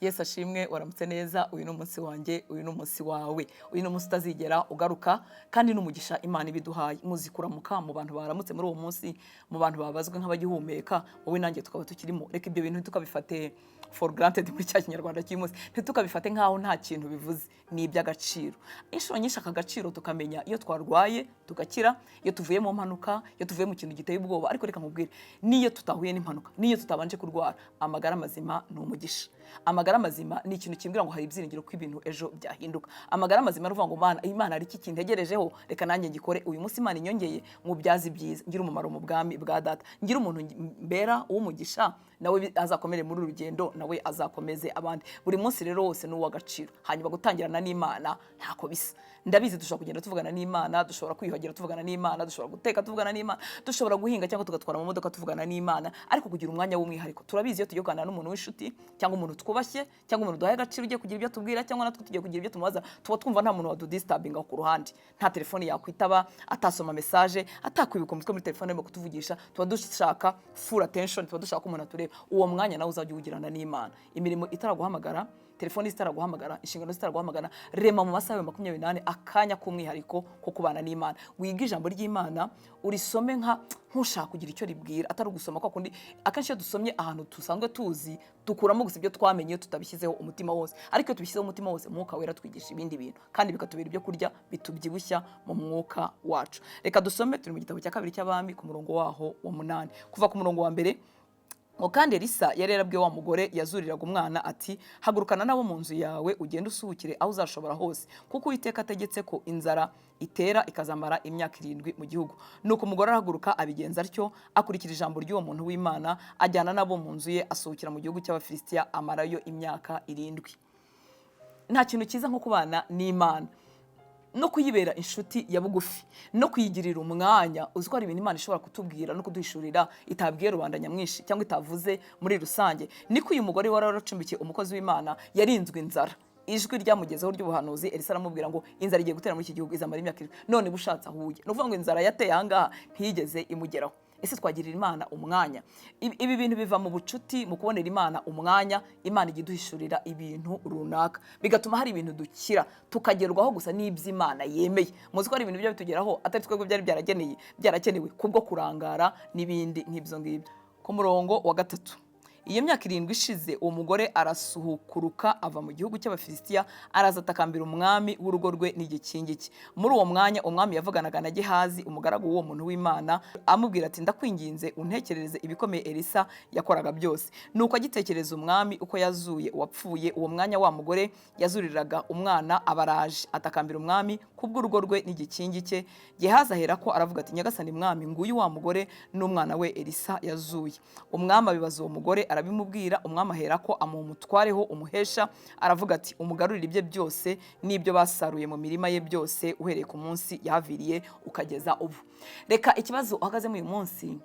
Yesu ashimwe. Waramutse neza. Uyu ni umunsi wanjye, uyu ni umunsi wawe, uyu ni umunsi utazigera ugaruka kandi ni umugisha Imana ibiduhaye. Muzi kuramuka mu bantu baramutse muri uwo munsi, mu bantu babazwe nk'abagihumeka, wowe nanjye tukaba tukirimo. Reka ibyo bintu ntitukabifate for granted muri cya Kinyarwanda cy'uyu munsi, ntitukabifate nk'aho nta kintu bivuze. Ni iby'agaciro. Inshuro nyinshi aka gaciro tukamenya iyo twarwaye tugakira, iyo tuvuye mu mpanuka, iyo tuvuye mu kintu giteye ubwoba. Ariko reka nkubwire, n'iyo tutahuye n'impanuka, n'iyo tutabanje kurwara, amagara mazima ni umugisha. Amagara mazima ni ikintu kimbwira ngo hari ibyiringiro ko ibintu ejo byahinduka. Amagara mazima aravuga ngo Mana, Imana, hari iki kintegerejeho? Reka nanjye ngikore uyu munsi. Imana inyongeye mubyaze ibyiza, ngire umumaro mu bwami bwa Data, ngire umuntu mbera uw'umugisha, nawe azakomere muri uru rugendo, nawe azakomeze abandi. Buri munsi rero wose ni uw'agaciro. Hanyuma gutangirana n'Imana ntako bisa. Ndabizi, dushobora kugenda tuvugana n'Imana, dushobora kwiyuhagira tuvugana n'Imana, dushobora guteka tuvugana n'Imana, dushobora guhinga cyangwa tugatwara mu modoka tuvugana n'Imana. Ariko kugira umwanya w'umwihariko, turabizi, iyo tugiye kuganira n'umuntu w'inshuti cyangwa umuntu twubashye cyangwa umuntu duhaye agaciro ugiye kugira ibyo tubwira, cyangwa natwe tugiye kugira ibyo tumubaza, tuba twumva nta muntu wadudisturbinga ku ruhande, nta telefone yakwitaba, atasoma message, atakwibuka umutwe muri telefone arimo kutuvugisha. Tuba dushaka full attention, tuba dushaka ko umuntu atureba. Uwo mwanya nawe uzajya uwugirana n'Imana. Imirimo itaraguhamagara, telefoni zitaraguhamagara, inshingano zitaraguhamagara, rema mu masaha yawe 24 akanya k'umwihariko ko kubana n'Imana. Wige ijambo ry'Imana, urisome nka ntushaka kugira icyo ribwira, atari ugusoma kwa kundi. Akenshi iyo dusomye ahantu dusanzwe tuzi, dukuramo gusa ibyo twamenye iyo tutabishyizeho umutima wose. Ariko iyo tubishyizeho umutima wose, Umwuka Wera twigisha ibindi bintu kandi bikatubera ibyo kurya bitubyibushya mu mwuka wacu. Reka dusome. Turi mu gitabo cya kabiri cy'Abami, ku murongo waho wa 8, kuva ku murongo wa 1, ngo: "Kandi Elisa yari yarabwiye wa mugore yazuriraga umwana ati: 'Hagurukana nabo mu nzu yawe, ugende usuhukire aho uzashobora hose, kuko Uwiteka ategetse ko inzara itera ikazamara imyaka 7 mu gihugu.' Nuko umugore arahaguruka, abigenza atyo, akurikira ijambo ry'uwo muntu w'Imana, ajyana nabo mu nzu ye, asuhukira mu gihugu cy'Abafilisitiya, amarayo imyaka 7." Nta kintu cyiza nko kubana n'Imana no kuyibera inshuti ya bugufi no kuyigirira umwanya. Uzi ko hari ibintu Imana ishobora kutubwira no kuduhishurira itabwiye rubanda nyamwinshi cyangwa itavuze muri rusange. Niko uyu mugore wari waracumbikiye umukozi w'Imana yarinzwe inzara. Ijwi ryamugezeho ry'ubuhanuzi, Elisa aramubwira ngo inzara igiye gutera muri iki gihugu, izamara imyaka 7, none bushatse ahuye. Ni ukuvuga ngo inzara yateye ahangaha ntiyigeze imugeraho. Ese twagirira Imana umwanya? Ibi bintu biva mu bucuti, mu kubonera Imana umwanya. Imana ijya iduhishurira ibintu runaka, bigatuma hari ibintu dukira, tukagerwaho gusa n'iby'Imana yemeye. Muzi ko hari ibintu bijya bitugeraho atari twebwe byari byarageneye, byarakenewe kubwo kurangara n'ibindi nk'ibyo ngibyo. Ku murongo wa 3: "Iyo myaka 7 ishize, uwo mugore arasuhukuruka, ava mu gihugu cy'Abafilisitiya, araza atakambira umwami w'urugo rwe n'igikingi cye. Muri uwo mwanya umwami yavuganaga na Gehazi, umugaragu w'uwo muntu w'Imana, amubwira ati: 'Ndakwinginze, untekerereze ibikomeye Elisa yakoraga byose.' Nuko agitekereza umwami uko yazuye uwapfuye, uwo mwanya wa mugore yazuriraga umwana abaraje, atakambira umwami kubw'urugo rwe n'igikingi cye. Gehazi aherako aravuga ati: 'Nyagasani mwami, nguyu wa mugore n'umwana we Elisa yazuye.' Umwami abibaza uwo mugore, arabimubwira. Umwami aherako amuha umutwareho umuhesha, aravuga ati: 'Umugarurire ibye byose n'ibyo basaruye mu mirima ye byose, uhereye ku munsi yahaviriye ukageza ubu.'" Reka ikibazo uhagazemo uyu munsi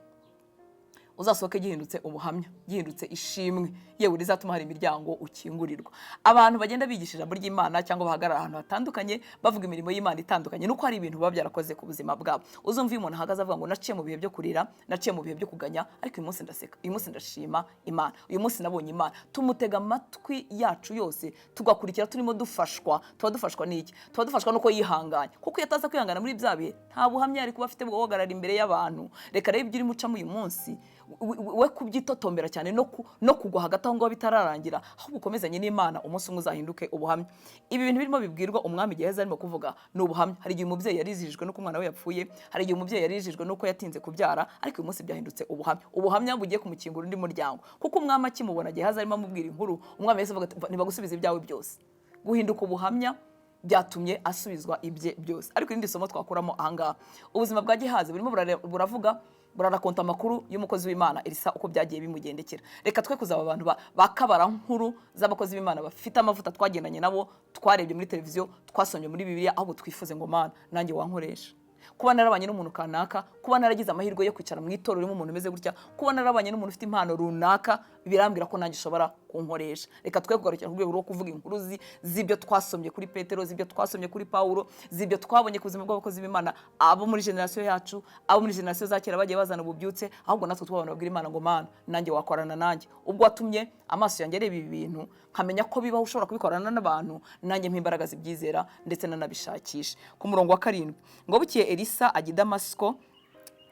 uzasohoke gihindutse ubuhamya, gihindutse ishimwe, yewe rizatuma hari imiryango ukingurirwa. Abantu bagenda bigisha ijambo ry'Imana cyangwa bahagarara ahantu hatandukanye bavuga imirimo y'Imana itandukanye, nuko hari ibintu biba byarakoze ku buzima bwabo. Uzumva iyo umuntu ahagaze avuga ngo: "Naciye mu bihe byo kurira, naciye mu bihe byo kuganya, ariko uyu munsi ndaseka, uyu munsi ndashima Imana, uyu munsi nabonye Imana," tumutega amatwi yacu yose, tugakurikira turimo dufashwa. Tuba dufashwa n'iki? Tuba dufashwa nuko yihanganye, kuko iyo ataza kwihangana muri bya bihe, nta buhamya yari kuba afite bwo guhagarara imbere y'abantu. Reka rero ibyo urimo ucamo uyu munsi, we kubyitotombera cyane no kugwa hagati aho ngaho bitararangira, ahubwo ukomezanye n'Imana, umunsi umwe uzahinduke ubuhamya. Ibi bintu birimo bibwirwa umwami Gehazi arimo kuvuga ni ubuhamya. Hari igihe umubyeyi yarizihijwe n'uko umwana we yapfuye, hari igihe umubyeyi yarijijwe n'uko yatinze kubyara, ariko uyu munsi byahindutse ubuhamya, ubuhamya bugiye kumukingura undi muryango. Kuko umwami akimubona Gehazi arimo amubwira inkuru, umwami yahise avuga ati: "Ntibagusubize ibyawe byose." Guhinduka ubuhamya byatumye asubizwa ibye byose. Ariko irindi somo twakuramo ahangaha, ubuzima bwa Gehazi burimo buravuga, burarakonta amakuru y'umukozi w'Imana Elisa, uko byagiye bimugendekera. Reka twe kuzaba abantu bakabara nkuru z'abakozi b'Imana bafite amavuta twagendanye nabo, twarebye muri televiziyo, twasomye muri Bibiliya, ahubwo twifuze ngo: "Mana, nanjye wankoresha kuba narabanye n'umuntu kanaka, kuba naragize amahirwe yo kwicara mu itorero ririmo umuntu umeze gutya, kuba narabanye n'umuntu ufite impano runaka." Birambwira ko nanjye ushobora kunkoresha. Reka twe kugarukira ku rwego rwo kuvuga inkuru z'ibyo twasomye kuri Petero, z'ibyo twasomye kuri Pawulo, z'ibyo twabonye ku buzima bw'abakozi b'Imana, abo muri generasiyo yacu, abo muri generasiyo za kera bagiye bazana ububyutse. Ahubwo natwe twabana babwira Imana ngo: "Mana, nanjye wakorana nanjye. Ubwo watumye amaso yanjye areba ibi bintu, nkamenya ko bibaho, ushobora kubikorana n'abantu, nanjye mpa imbaraga zibyizera ndetse nanabishakisha." Ku murongo wa 7 ngo: "Bukeye Elisa ajya i Damasiko.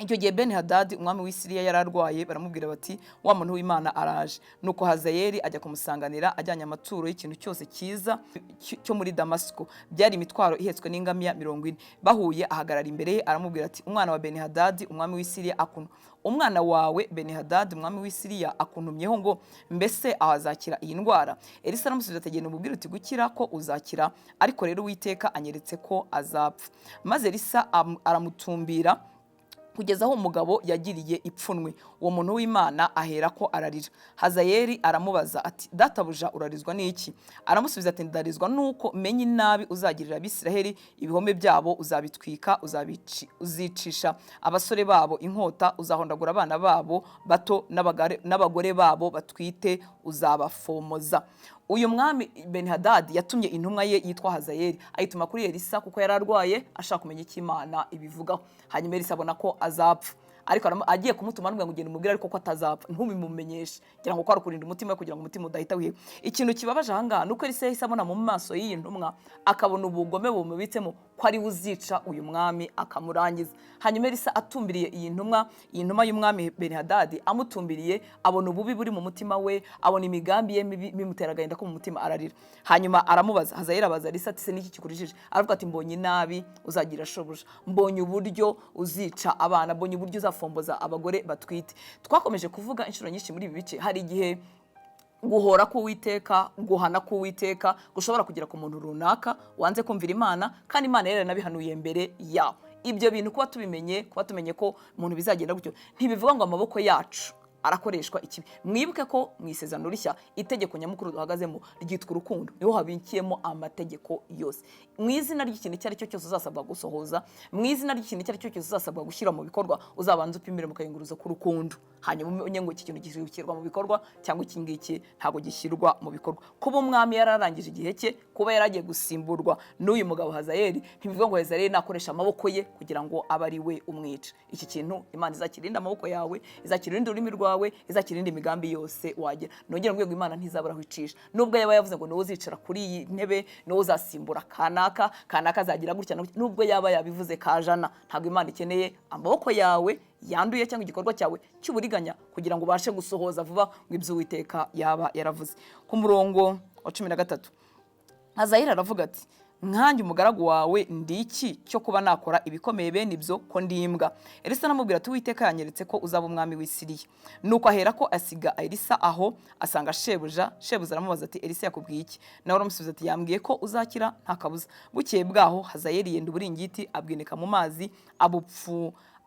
Icyo gihe Beni Hadadi umwami w'i Siriya yari arwaye. Baramubwira bati: 'Wa muntu w'Imana araje.' Nuko Hazayeli ajya kumusanganira, ajyanye amaturo y'ikintu cyose cyiza cyo muri Damasiko. Byari imitwaro ihetswe n'ingamiya 40. Bahuye, ahagarara imbere ye, aramubwira ati: 'Umwana wa Beni Hadadi umwami w'i Siriya akunu umwana wawe Beni Hadadi umwami w'i Siriya akuntumyeho ngo: Mbese aho azakira iyi ndwara?' Elisa aramusubiza ati: 'Genda umubwire uti: Gukira ko uzakira, ariko rero Uwiteka anyeretse ko azapfa.' Maze Elisa aramutumbira kugeza aho umugabo yagiriye ipfunwe. Uwo muntu w'Imana ahera ko ararira. Hazayeli aramubaza ati: 'Databuja, urarizwa n'iki?' Aramusubiza ati: 'Ndarizwa nuko menye inabi uzagirira Abisiraheli. Ibihome byabo uzabitwika, uzicisha abasore babo inkota, uzahondagura abana babo bato n'abagore babo batwite uzabafomoza.'" Uyu mwami Benihadadi yatumye intumwa ye yitwa Hazayeli, ayituma kuri Elisa kuko yari arwaye, ashaka kumenya icyo Imana ibivugaho. Hanyuma Elisa abona ko azapfa, ariko agiye kumutuma aramubwira ngo: "Ugenda umubwire ariko ko atazapfa, ntubimumenyeshe," kugira ngo kwari ukurinda umutima we, kugira ngo umutima udahita wiheba. Ikintu kibabaje ahangaha ni uko Elisa yahise abona mu maso y'iyi ntumwa, akabona ubugome bumubitsemo, ko ari we uzica uyu mwami akamurangiza. Hanyuma Elisa atumbiriye iyi ntumwa, iyi ntumwa y'umwami Benihadadi, amutumbiriye abona ububi buri mu mutima we, abona imigambi ye mibi, bimutera agahinda ko mu mutima, ararira. Hanyuma aramubaza, Hazayeli abaza Elisa ati: "Se niki kikurijije?" Aravuga ati: "Mbonye inabi uzagira shobuja, mbonye uburyo uzica abana, mbonye uburyo uzafomboza abagore batwite." Twakomeje kuvuga inshuro nyinshi muri ibi bice, hari igihe guhora k'Uwiteka, guhana k'Uwiteka gushobora kugera ku muntu runaka wanze kumvira Imana, kandi Imana yari yaranabihanuye mbere yaho. Ibyo bintu kuba tubimenye, kuba tumenye ko umuntu bizagenda gutyo, ntibivuga ngo amaboko yacu arakoreshwa ikibi. Mwibuke ko mu Isezerano Rishya itegeko nyamukuru duhagazemo ryitwa urukundo, niho habikiyemo amategeko yose. Mu izina ry'ikintu icyo ari cyo cyose uzasabwa gusohoza, mu izina ry'ikintu icyo ari cyo cyose uzasabwa gushyira mu bikorwa, uzabanza upimire mu kayunguruzo k'urukundo, hanyuma umenye ngo iki kintu gishyirwa mu bikorwa cyangwa iki ngiki ntabwo gishyirwa mu bikorwa. Kuba umwami yararangije igihe cye, kuba yaragiye gusimburwa n'uyu mugabo Hazayeli, ntibivuga ngo Hazayeli nakoresha amaboko ye kugira ngo abe ari we umwica. Iki kintu Imana izakirinda amaboko yawe, izakirinda ururimi rwawe, izakirinda imigambi yose wagira. Nongera ngo Imana ntizabura aho icisha. Nubwo yaba yavuze ngo niwe uzicara kuri iyi ntebe, niwe uzasimbura kanaka, kanaka azagira gutya na gutya, nubwo yaba yabivuze kajana, ntabwo Imana ikeneye amaboko yawe yanduye cyangwa igikorwa cyawe cy'uburiganya kugira ngo ubashe gusohoza vuba ngo ibyo Uwiteka yaba yaravuze. Ku murongo wa 13, Hazayeli aravuga ati: "Nkanjye umugaragu wawe ndi iki cyo kuba nakora ibikomeye bene ibyo, ko ndi imbwa?" Elisa aramubwira ati: "Uwiteka yanyeretse ko uzaba umwami w'i Siriya." Nuko ahera ko asiga Elisa aho, asanga shebuja. Shebuja aramubaza ati: "Elisa yakubwiye iki?" Nawe aramusubiza ati: "Yambwiye ko uzakira nta kabuza." Bukeye bwaho Hazayeli yenda uburingiti, abwinika mu mazi,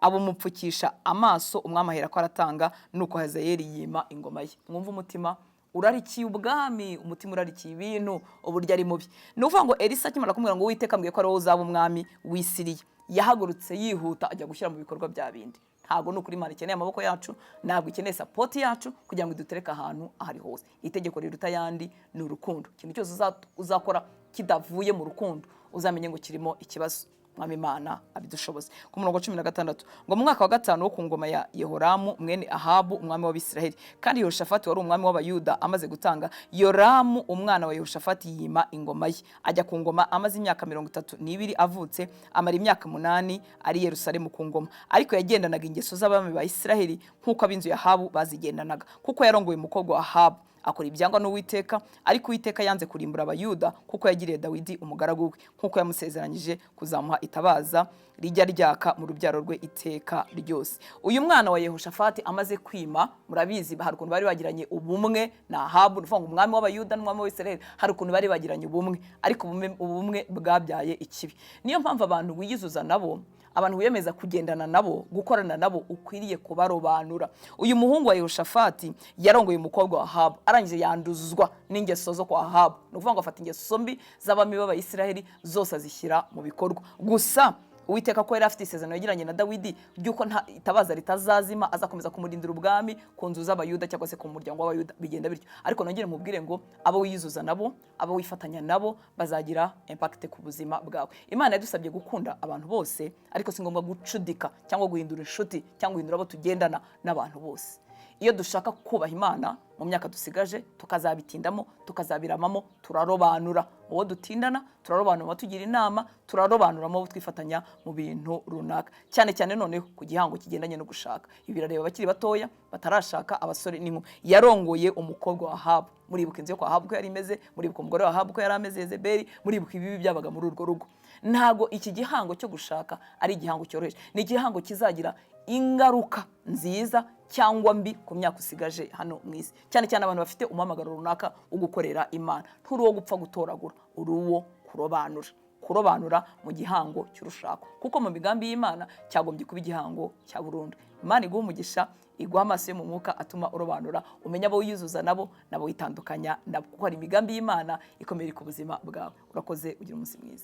abumupfukisha amaso. Umwami ahera ko aratanga. Nuko Hazayeli yima ingoma ye. Mwumve umutima urarikiye ubwami, umutima urarikiye ibintu, uburyo ari mubi. Ni ukuvuga ngo Elisa akimara kumubwira ngo: "Uwiteka ambwiye ko ari wowe uzaba umwami w'i Siriya," yahagurutse yihuta ajya gushyira mu bikorwa bya bindi. Ntabwo ni ukuri Imana ikeneye amaboko yacu, ntabwo ikeneye support yacu kugira ngo idutereke ahantu aho ari hose. Itegeko riruta ayandi ni urukundo. Ikintu cyose uzakora kidavuye mu rukundo, uzamenye ngo kirimo ikibazo. Mwami Imana abidushoboze. Ku murongo wa 16 ngo: "Mu mwaka wa gatanu wo ku ngoma ya Yehoramu mwene Ahabu umwami w'Abisiraheli, kandi Yehoshafati wari umwami w'Abayuda amaze gutanga, Yoramu umwana wa Yehoshafati yima ingoma ye. Ajya ku ngoma amaze imyaka 32 avutse, amara imyaka 8 ari i Yerusalemu ku ngoma. Ariko yagendanaga ingeso z'abami ba Isiraheli nk'uko ab'inzu ya Ahabu bazigendanaga, kuko yarongoye umukobwa wa Ahabu. Akora ibyangwa n'Uwiteka. Ariko Uwiteka yanze kurimbura Abayuda, kuko yagiriye Dawidi umugaragu we, nk'uko yamusezeranyije kuzamuha itabaza rijya ryaka mu rubyaro rwe iteka ryose." Uyu mwana wa Yehoshafati amaze kwima, murabizi hari ukuntu bari bagiranye ubumwe na Ahabu, ni ukuvuga ngo umwami w'Abayuda n'umwami w'Isirayeli hari ukuntu bari bagiranye ubumwe, ariko ubumwe bwabyaye ikibi. Niyo mpamvu abantu wiyuzuza nabo, abantu wiyemeza kugendana nabo, gukorana nabo, ukwiriye kubarobanura. Uyu muhungu wa Yehoshafati yarongoye umukobwa wa Ahabu, arangije yanduzwa n'ingeso zo kwa Ahabu. Ni ukuvuga ngo afata ingeso mbi z'abami b'Abayisiraheli zose azishyira mu bikorwa gusa. Uwiteka ko yari afite isezerano yagiranye na Dawidi ry'uko nta itabaza ritazazima, azakomeza kumurindira ubwami ku nzu z'Abayuda cyangwa se ku muryango w'Abayuda. Bigenda bityo. Ariko nongere mubwire ngo abo wiyuzuza nabo, abo wifatanya nabo, bazagira impact ku buzima bwawe. Imana yadusabye gukunda abantu bose, ariko si ngombwa gucudika cyangwa guhindura inshuti cyangwa guhindura abo tugendana n'abantu bose. Iyo dushaka kubaha Imana mu myaka dusigaje, tukazabitindamo, tukazabiramamo, turarobanura uwo dutindana, turarobanura abatugira inama, turarobanura abo twifatanya mu bintu runaka, cyane cyane noneho ku gihango kigendanye no gushaka. Ibi birareba abakiri batoya batarashaka, abasore n'inkumi. Yarongoye umukobwa wa Ahabu. Muribuka inzu yo kwa Ahabu uko yari imeze, muribuka umugore wa Ahabu uko yari ameze, Yezebeli, muribuka ibibi byabaga muri urwo rugo. Ntago iki gihango cyo gushaka ari igihango cyoroheje, ni igihango kizagira ingaruka nziza cyangwa mbi ku myaka usigaje hano mu isi, cyane cyane abantu bafite umuhamagaro runaka wo gukorera Imana. Nturi uwo gupfa gutoragura, uri uwo kurobanura, kurobanura mu gihango cy'urushako, kuko mu migambi y'Imana cyagombye kuba igihango cya burundu. Imana iguha umugisha, iguha amaso yo mu mwuka atuma urobanura, umenya abo wiyuzuza nabo nabo witandukanya nabo, kuko hari imigambi y'Imana ikomeye ku buzima bwawe. Urakoze, ugira umunsi mwiza.